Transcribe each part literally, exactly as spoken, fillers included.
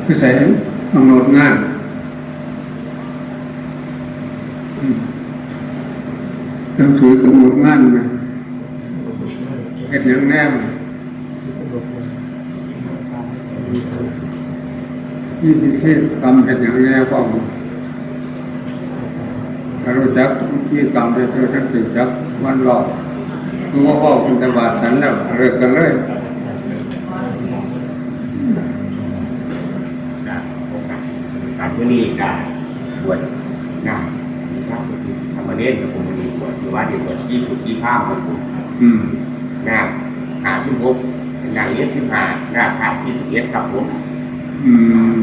ไปใส่กำหนดงาน อืม หนังสือกำหนดงานไหม เฮ็ดหยังแน่ มีพิธีกรรมเฮ็ดหยังแน่บ้าง ถ้ารู้จักพิธีกรรมเฮ็ด เธอจักรู้จักวันรอบ คือว่าเว้ากันแต่บาดนั้นแล้ว เลิกกันเลย ครับ มื้อนี้ก็บวช นะ มีพระพุทธธรรมเณรกับผม มื้อนี้บวช อยู่วัดนี่บวชชีพุทธชีพราหมณ์ครับผม อืม นะ ห้าสิบหก เป็นนางเอกสิบห้า นะ พระสี่สิบเอ็ดครับผม อืม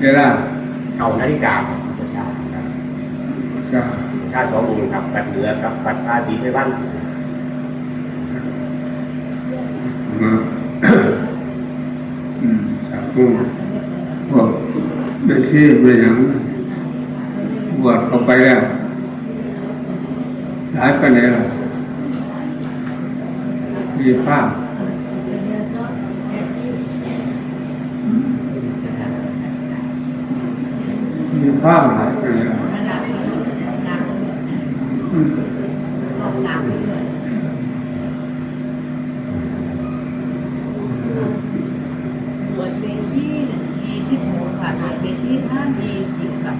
เวลา เก้านาฬิกาครับ พุทธชาติครับ จ้ะ พุทธชาติสององค์ครับ วัดเหนือกับวัดพระศรีไพรวัน มา อืม สาธุ พวกแม่ชีแม่หยัง บวชเข้าไปแล้ว หลายปานใดล่ะ มีพระ มีพระหลายปานใดล่ะ อืม บวชแม่ชีนั่นยี่สิบหกค่ะ บวชแม่ชีพราหมณ์ยี่สิบค่ะ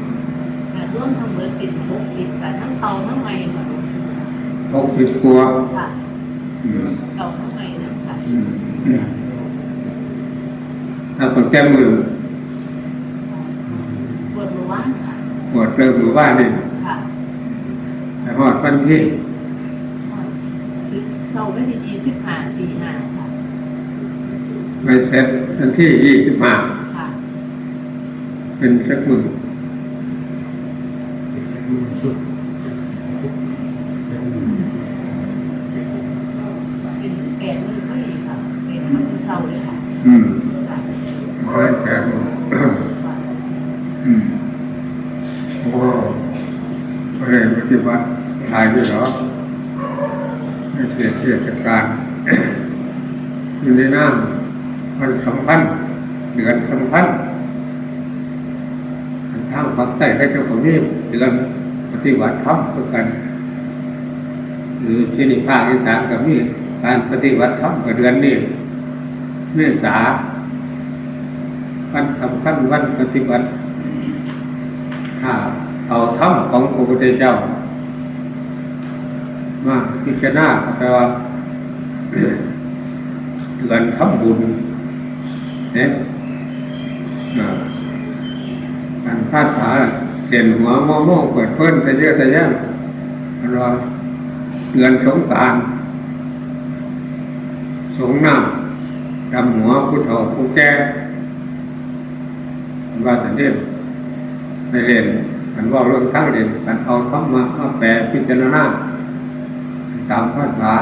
ค่ะ รวมทั้งหมดเป็นหกสิบค่ะ ทั้งเก่าทั้งใหม่ค่ะ หกสิบกว่า ค่ะ อืม เก่าทั้งใหม่นะคะ อืม นับตั้งแต่มื้อ บวชเมื่อวานค่ะ บวชเริ่มเมื่อวานนี่ ค่ะ ไปฮอดวันที่ สิบ เช้าวันที่ยี่สิบห้า ตีห้าค่ะ ไปเสร็จวันที่ยี่สิบห้า ค่ะ เป็นจักมื้อ เป็นแปดมื้อพอดีค่ะ เป็นวันเสาร์เลยค่ะ อืม ค่ะ ร้อยแปดมื้อ ค่ะ อืม โอ้ ก็เลยปฏิบัติหลายอยู่หรอก ในเขตเทศกาล อยู่ในน้ำ วันสำคัญ เดือนสำคัญ ทางภาคใต้เขาเจ้าก็มีเดือนปฏิบัติธรรมคือกัน หรือที่นี่ภาคอีสานก็มีการปฏิบัติธรรมกับเดือนนี้ เมษา วันสำคัญวันปฏิบัติ ถ้าเอาธรรมของพระพุทธเจ้า มาพิจารณาก็แปลว่า เดือนทำบุญเนี่ย อ่า อันภาษาเส้นหัวโมโมเปิดเพิ่นไปเยอะแต่ยังอันว่าเดือนสงกรานต์ สงน้ำดำหัวผู้เฒ่าผู้แก่ ว่าแต่เด่นไปเล่น อันว่าเรื่องทั้งเล่น อันเอาธรรมะมาแปลพิจารณา ตามภาษา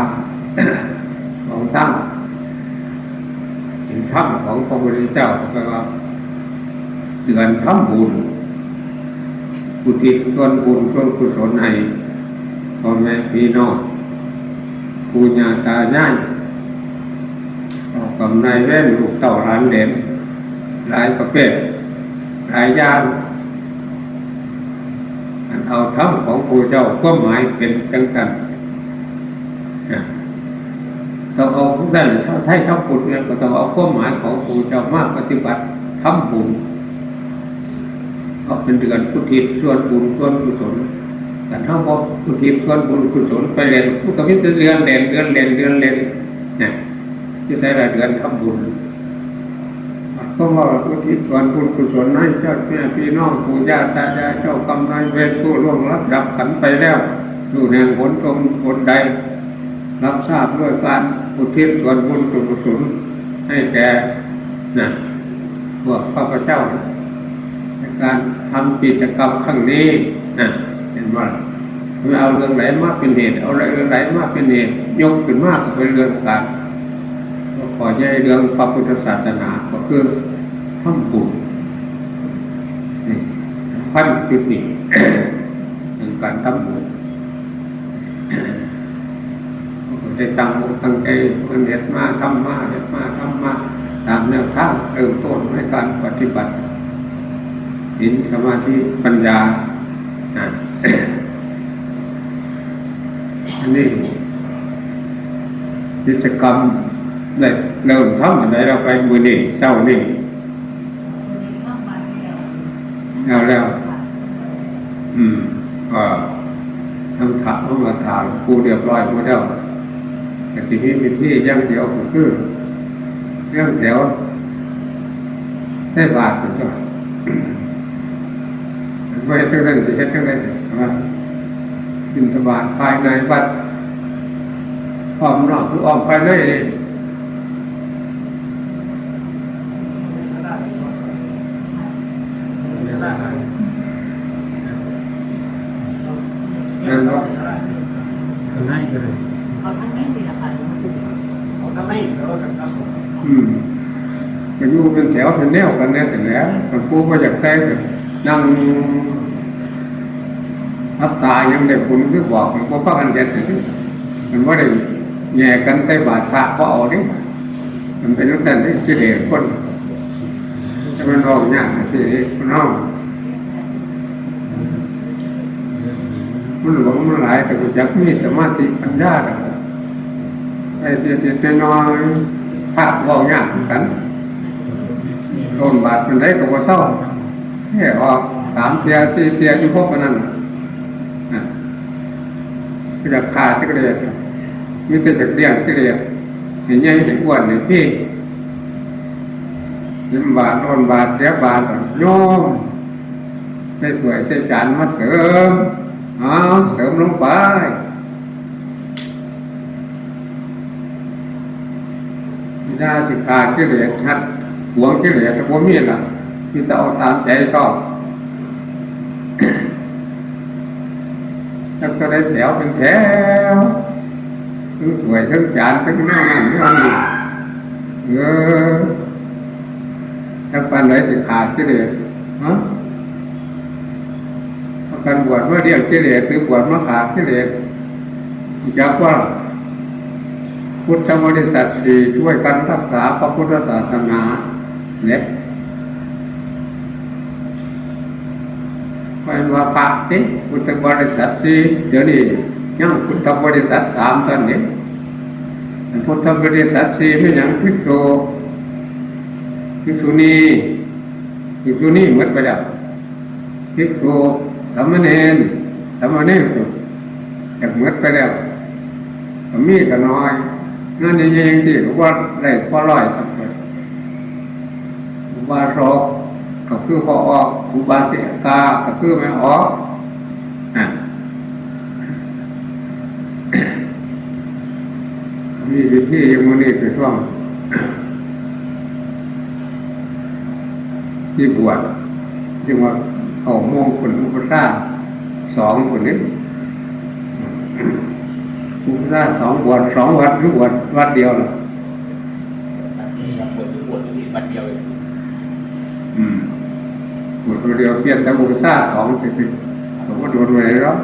ของทั้ง เห็นธรรมของพระพุทธเจ้าก็แปลว่า เดือนทำบุญ อุทิศส่วนบุญส่วนกุศลให้พ่อแม่พี่น้อง ปู่ย่าตายาย เจ้ากรรมนายเวร ลูกเต้าหลานเหลน หลายประเภท หลายอย่าง อันเอาธรรมของพระเจ้า ความหมายเป็นจังซั่น นะ ต้องเอาทุกด้าน ชาวไทยชาวพุทธเนี่ย ก็ต้องเอาความหมายของพระเจ้ามาปฏิบัติทำบุญ เพราะเป็นเดือนอุทิศส่วนบุญส่วนกุศล แต่ถ้าบ่อุทิศส่วนบุญกุศลไปแล้ว มันก็มีแต่เดือนเล่น เดือนเล่น เดือนเล่น เนี่ย ที่แต่ละเดือนทำบุญ ก็ว่าอุทิศส่วนบุญกุศลให้เจ้าแม่พี่น้องปู่ย่าตายาย เจ้ากรรมนายเวร ผู้ล่วงลับดับขันไปแล้ว อยู่แห่งหนตรงหนใด รับทราบด้วยการอุทิศส่วนบุญส่วนกุศลให้แก่ นะ พวกข้าพเจ้า ในการทำกิจกรรมครั้งนี้ นะ เห็นว่า ไม่เอาเรื่องไหนมาเป็นเหตุ เอาเรื่องไหนมาเป็นเหตุ ยกขึ้นมาก็เป็นเรื่องการ ก็ขอใหญ่เรื่องพระพุทธศาสนา ก็คือทำบุญ นี่ สำคัญจุดนี้ เรื่องการทำบุญ ได้ตั้งอกตั้งใจ เพิ่นเฮ็ดมา ทำมา เฮ็ดมา ทำมา ตาม แนวทางเริ่มต้นในการปฏิบัติศีลสมาธิปัญญานะ อันนี้กิจกรรมได้เริ่มทำอันใดเราไปมื้อนี้เช้านี้ แล้วแล้ว อืม ก็ทำถามมาถามครูเรียบร้อยหมดแล้ว แต่ทีนี้มีที่อย่างเดียวก็คือเรื่องแถวได้บาทก็จบ ไม่ต้องเรื่องจะเฮ็ดจังได๋ว่าบิณฑบาตภายในวัด อ้อมนอกคืออ้อมภายในนี่ นั่นเนาะ ข้างในก็ได้ เอาข้างในนี่แหละค่ะ เอาข้างในแล้วกันครับผม อืม ก็อยู่เป็นแถวเป็นแนวกันเนี่ยแต่แล้ว แต่ผู้บ่อยากใส่ก็นั่ง รับตายังได้บุญคือบอก มันบ่พากันเฮ็ดจังซี่ มันบ่ได้แย่กันใส่บาตรพระบ่เอาเด้ มันเป็นจังซั่นเด้ กิเลสคน แต่มันเว้ายากจังซี่เด้ คนเฮา มันหลวงมันหลาย แต่รู้จักมีสมาธิปัญญาดอก ไอ้เตี้ยๆน้อยๆ พระเว้ายากคือกัน โดนบาดปานใดก็บ่เซา แค่ออกสามเทื่อสี่เทื่ออยู่พบปานนั้นน่ะ อ่ะ อยากฆ่ากิเลส มีแต่อยากเลี้ยงกิเลส ให้ใหญ่ให้อ้วนให้พี เห็นบาดโดนบาดเสียบาด โยม ได้ถ้วยได้จานมาเสริม เอาเสริมลงไป อย่าสิฆ่ากิเลส หัดหวงกิเลส บ่มีล่ะ มีแต่เอาตามใจชอบ จักเท่าใดแถวเป็นแถว ทั้งถ้วยทั้งจาน ทั้งแนวนั้นแนวนี้ เออ จักปานใดสิฆ่ากิเลส ฮะ พากันบวชมาเลี้ยงกิเลส หรือบวชมาฆ่ากิเลส รู้จักว่า พุทธบริษัทสี่ช่วยกันรักษาพระพุทธศาสนา เนี่ย ไปว่าพระติ พุทธบริษัทสี่ เดี๋ยวนี้ยังพุทธบริษัทสามเท่านั้นเอง พุทธบริษัทสี่มีหยัง ภิกษุ ภิกษุณี ภิกษุณีหมดไปแล้ว ภิกษุ สามเณร สามเณร อยากหมดไปแล้ว ก็มีก็น้อย งานใหญ่ๆจังซี่ก็บ่ได้พอร้อยสำเร็จ อุบาสกก็คือพ่อออก อุบาสิกาก็คือแม่ออก อ่ะ มีพิธีอยู่มื้อนี้ไปช่วง ที่บวช ที่ว่าเอาโมงค์เป็นอุปัชฌาย์สองคนนี้ อุปัชฌาย์สอง บวชสองวัด หรือบวชวัดเดียวล่ะ บวชที่บวชที่นี่วัดเดียวเอง อืม บวชวัดเดียว เปลี่ยนแต่อุปัชฌาย์สอง สิบ ผมก็โดนไปแล้ว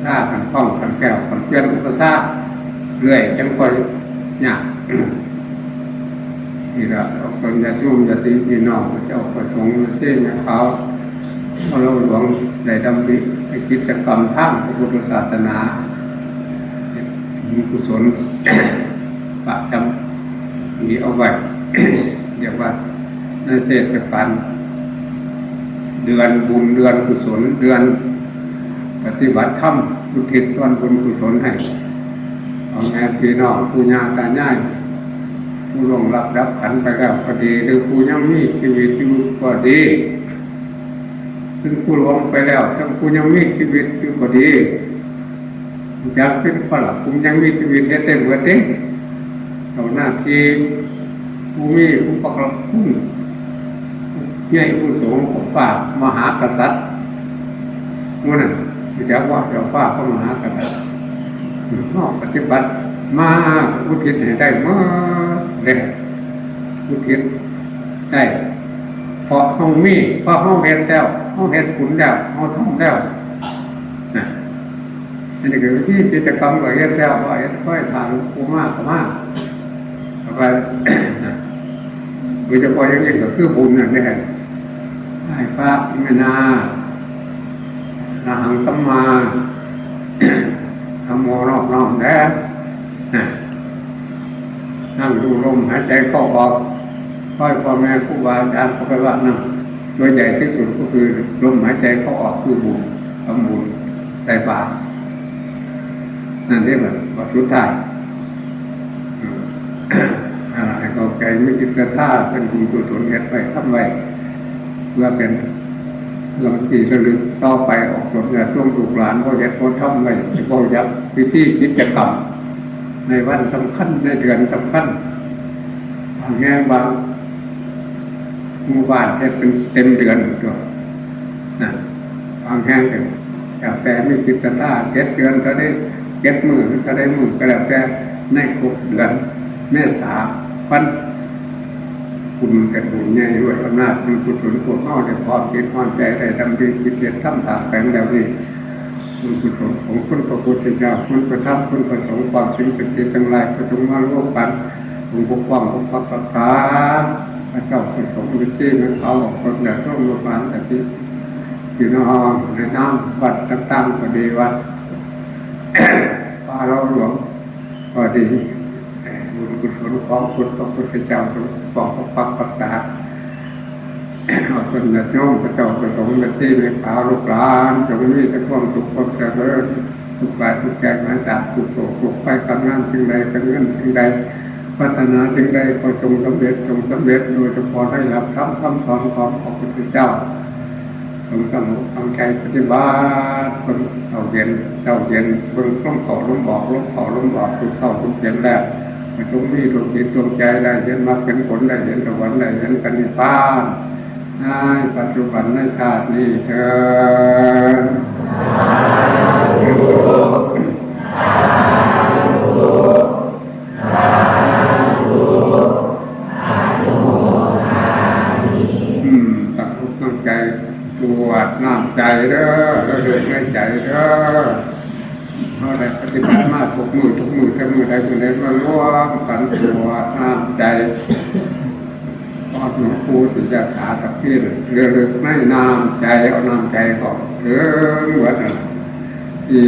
ถ้ากันท่องกันแก้วกันเปลี่ยนอุปัชฌาย์เรื่อย จังค่อยยาก นี่ละ เอาคนญาติโยมญาติพี่น้อง เจ้าประสงค์มาเต้นให้เขา เพราะเราหลวงได้ดำริในกิจกรรมทางพระพุทธศาสนา มีกุศล ประจำปีเอาไว้ เรียกว่าในเทศกาลเดือนบุญ เดือนกุศล เดือนปฏิบัติธรรม อุทิศส่วนบุญกุศลให้พ่อแม่พี่น้อง ปู่ย่าตายาย ผู้ล่วงลับดับขันไปแล้วก็ดี หรือผู้ยังมีชีวิตอยู่ก็ดี ถึงผู้ล่วงไปแล้ว ถึงผู้ยังมีชีวิตอยู่ก็ดี อยากเป็นพระผู้ยังมีชีวิตเฮ็ดได้เบิดเด้ เอาหน้าที่ผู้มีอุปการะคุณ ใหญ่ผู้สูงกว่าฟ้ามหากษัตริย์ มื้อนั้นสิจักว่าเจ้าฟ้าพระมหากษัตริย์ เฮาปฏิบัติมาอุทิศให้ได้หมดเด้ อุทิศได้ เพราะเฮามี เพราะเฮาเฮ็ดแล้ว เฮาเฮ็ดบุญแล้ว เฮาทำแล้ว นะ อันนี้ก็คือกิจกรรมก็เฮ็ดแล้ว ก็เฮ็ด ค่อยถามหลวงปู่มากก็มาก ไป โดยเฉพาะอย่างยิ่งก็คือบุญนั่นแหละ ไหว้พระ แม่นา อรหังสัมมา ธัมโม นอบน้อมแด่ นั่งดูลมหายใจเข้าออก ไหว้พ่อแม่ครูบาอาจารย์เข้าไปว่านั่ง ตัวใหญ่ที่สุดก็คือลมหายใจเข้าออกคือบุญ ทำบุญ ใส่บาตร นั่นเรียกว่าสุดท้าย อืม อ่า ให้เข้าใจ มีจิตศรัทธา เป็นบุญกุศล เฮ็ดไว้ ทำไว้ เพื่อเป็น เรื่องที่ระลึกต่อไป ออกตนญาติโยมลูกหลาน บ่เฮ็ดบ่ทำไว้ สิบ่อยากพิธีกิจกรรม ในวันสำคัญ ในเดือนสำคัญ บางแห่งบางหมู่บ้านเฮ็ดเป็นเต็มเดือนตัว นะ บางแห่งก็แล้วแต่มีจิตศรัทธา เจ็ดเดือนก็ได้ เจ็ดมื้อก็ได้มื้อ ก็แล้วแต่ ในครบเดือนเมษา วัน บุญเป็นบุญใหญ่ด้วย อำนาจบุญกุศล พวกเฮาได้พร้อมจิตพร้อมใจ ได้ดำริคิดเฮ็ดทำตามแผนแล้วนี่ บุญกุศลของคุณพระพุทธเจ้า คุณพระธรรม คุณพระสงฆ์ ความสิ่งศักดิ์สิทธิ์ทั้งหลาย ก็จงมาร่วมกัน จงปกป้องปกปักรักษา พระเจ้าพระสงฆ์ ฤาษีนักข่าว ออกตนญาติโยมลูกหลาน ญาติพี่น้อง ในนามวัดต่างๆ ก็ดี วัด ป่าเราหลวง ก็ดี แต่บุญกุศลของคุณพระพุทธเจ้า จงปกป้องปกปักรักษา เอาตนญาติโยม พระเจ้าพระสงฆ์ ญาติพี่น้อง ลูกหลาน จงมีแต่ความสุขความเจริญ ทุกข์กายทุกข์ใจ หายจากทุกข์โศกทุกข์ภัย การงานสิ่งใด การเงินสิ่งใด ปรารถนาสิ่งใด ขอจงสำเร็จ จงสำเร็จ โดยเฉพาะในหลักธรรมคำสอนของพระพุทธเจ้า จงตั้งอกตั้งใจปฏิบัติ เบิ่งเช้าเย็น เช้าเย็น เบิ่งลมเข้าลมออก ลมเข้าลมออก ทุกเช้าทุกเย็นแล้ว ให้จงมีดวงจิตดวงใจ ได้เห็นมรรคเห็นผล ได้เห็นสวรรค์ ได้เห็นพระนิพพาน ในปัจจุบัน ในชาตินี้เทอญ อืม ตั้งอกตั้งใจ กรวดน้ำใจเด้อ ระลึกในใจเด้อ เฮาได้ปฏิบัติมาทุกมื้อ ทุกมื้อ แต่มื้อใดมื้อใด มารวมกันกรวดน้ำใจ พร้อมหลวงปู่ สิยะถาตะเพียน ระลึกในน้ำใจ เอาน้ำใจของเถิงวัดนั้น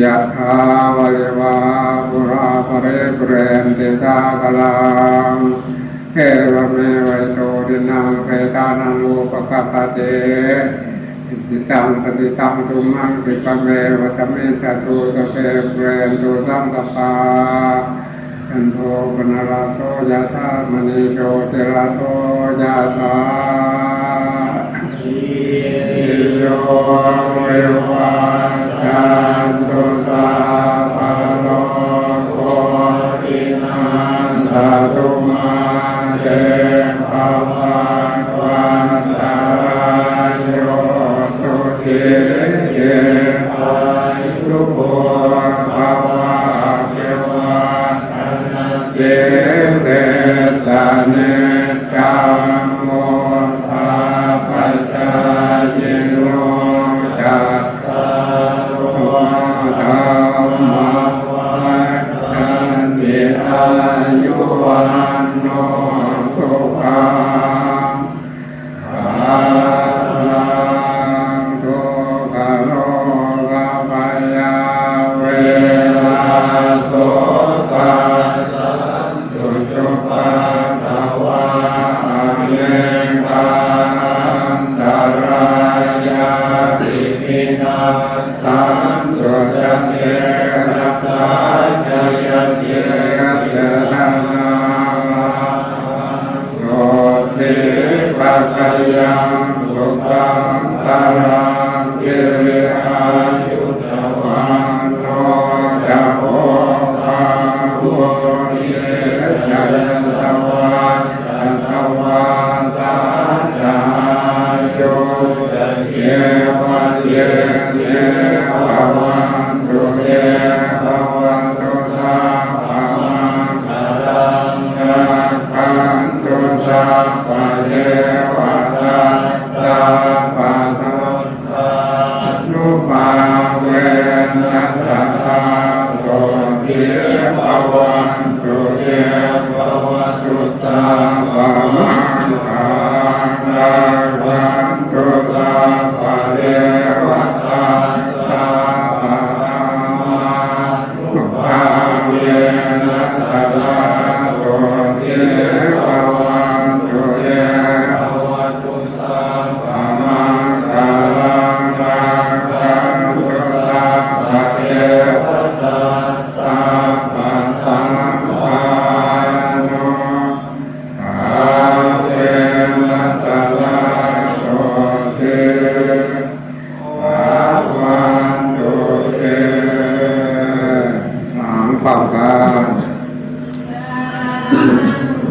ยะถาวาริวาปุราปริปุเรนติสาคลัง เอวเมวะอิโตทินังเปตานังอุปกัปปติ อิจิตังปฏิตังตุมหังคิปะเมวะสะมิชฌะตุ สัพเพปุเรนตุสังกปปา จันโทปนรสโสยะถามณีโชติรสโสยะถา สัพพีติโยวิวัชชันตุ สัพพะโรโควินัสสะตุ มาเตภวัตวันตรายโย สุขีทีคายุโกภะวะ อภิวาทะนะสีลิสสะนิจจัง วุฑฒาปะจายิโน จัตตาโร ธัมมา วัฑฒันติ อายุ วัณโณ สุขัง พะลัง ทุกขะโรคะ พยา เวระ โสกะ สันตุ จุ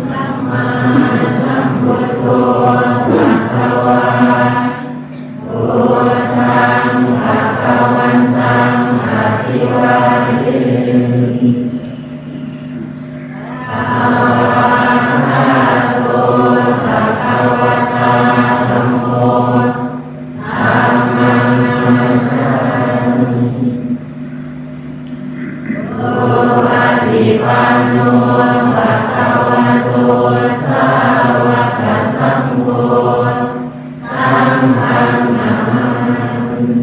สัมมาสัมพุทโธ ภะคะวา พุทธัง ภะคะวันตัง อะภิวาเทมิ สะวากขาโต ภะคะวะตา ธัมโม ธัมมัง นะมัสสามิ สุปฏิปันโน ภะคะวะโต สาวกสังโฆ สังฆัง นะมามิ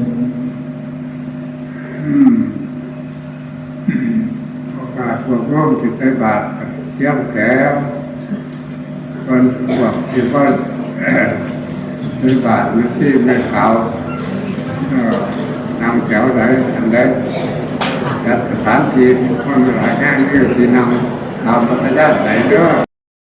อืม โอกาสพวกโยมสิใส่บาตรเตรียมแถว เพิ่นพวกที่ว่า ใส่บาตรแม่ชีแม่ขาว เอ่อ นั่งแถวไหน อันใด จัดสถานที่ คนหลายแห่ง ที่นั่งตามอัธยาศัยเด้อ